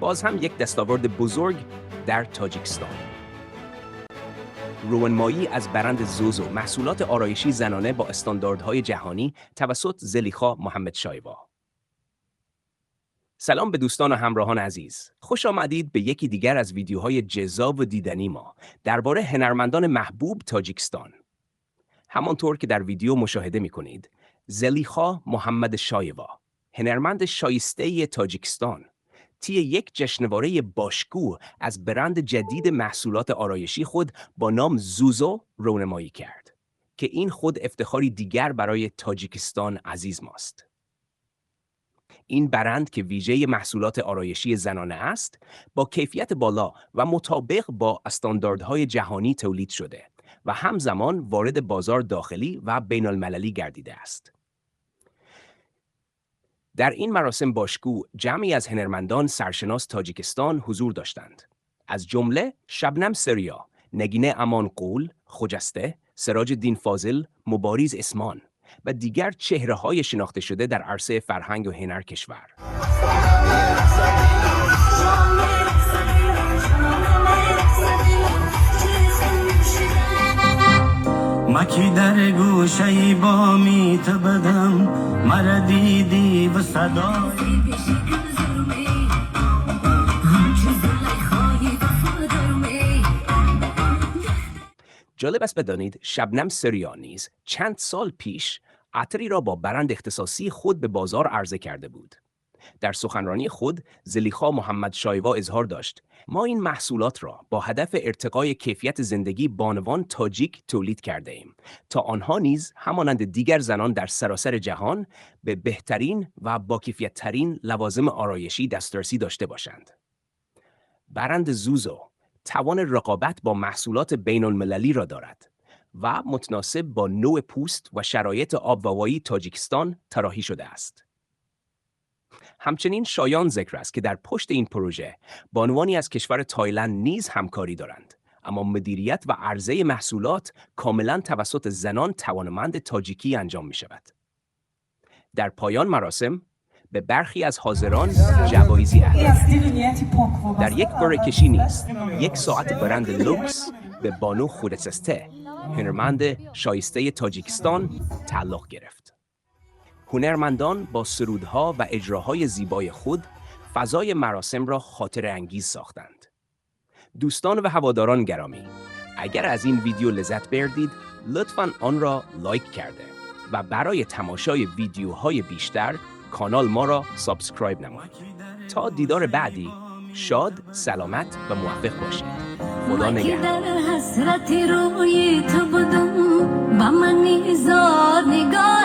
باز هم یک دستاورد بزرگ در تاجیکستان. رونمایی از برند زوزو، محصولات آرایشی زنانه با استانداردهای جهانی، توسط زلیخا محمد شایوا. سلام به دوستان و همراهان عزیز. خوش آمدید به یکی دیگر از ویدیوهای جذاب و دیدنی ما درباره هنرمندان محبوب تاجیکستان. همانطور که در ویدیو مشاهده می کنید، زلیخا محمد شایوا، هنرمند شایسته تاجیکستان، طی یک جشنواره باشکوه از برند جدید محصولات آرایشی خود با نام زوزو رونمایی کرد که این خود افتخاری دیگر برای تاجیکستان عزیز ماست. این برند که ویژه محصولات آرایشی زنانه است، با کیفیت بالا و مطابق با استانداردهای جهانی تولید شده و همزمان وارد بازار داخلی و بین المللی گردیده است. در این مراسم باشکوه جمعی از هنرمندان سرشناس تاجیکستان حضور داشتند. از جمله شبنم سریا، نگینه امان قول، خجسته، سراج الدین فاضل، مباریز اسمان و دیگر چهره‌های شناخته شده در عرصه فرهنگ و هنر کشور. مکی در گوشه بامی بدم مرا دیدی و صدا. جالب است بدانید شبنم سریا نیز چند سال پیش عطری را با برند اختصاصی خود به بازار عرضه کرده بود. در سخنرانی خود زلیخا محمد شایوا اظهار داشت: ما این محصولات را با هدف ارتقای کیفیت زندگی بانوان تاجیک تولید کرده ایم تا آنها نیز همانند دیگر زنان در سراسر جهان به بهترین و با کیفیت ترین لوازم آرایشی دسترسی داشته باشند. برند زوزو توان رقابت با محصولات بین المللی را دارد و متناسب با نوع پوست و شرایط آب و هوایی تاجیکستان طراحی شده است. همچنین شایان ذکر است که در پشت این پروژه بانوانی از کشور تایلند نیز همکاری دارند، اما مدیریت و عرضه محصولات کاملا توسط زنان توانمند تاجیکی انجام می شود. در پایان مراسم به برخی از حاضران جوایزی اهدا. در یک قرعه کشی نیز یک ساعت برند لوکس به بانو خودسسته، هنرمند شایسته تاجیکستان، تعلق گرفت. هنرمندان با سرودها و اجراهای زیبای خود فضای مراسم را خاطر انگیز ساختند. دوستان و هواداران گرامی، اگر از این ویدیو لذت بردید، لطفاً آن را لایک کرده و برای تماشای ویدیوهای بیشتر کانال ما را subscribe نمایید. تا دیدار بعدی، شاد، سلامت و موفق باشید. خدا نگهدار. حسرت روی تو بدم با من زار نگاه.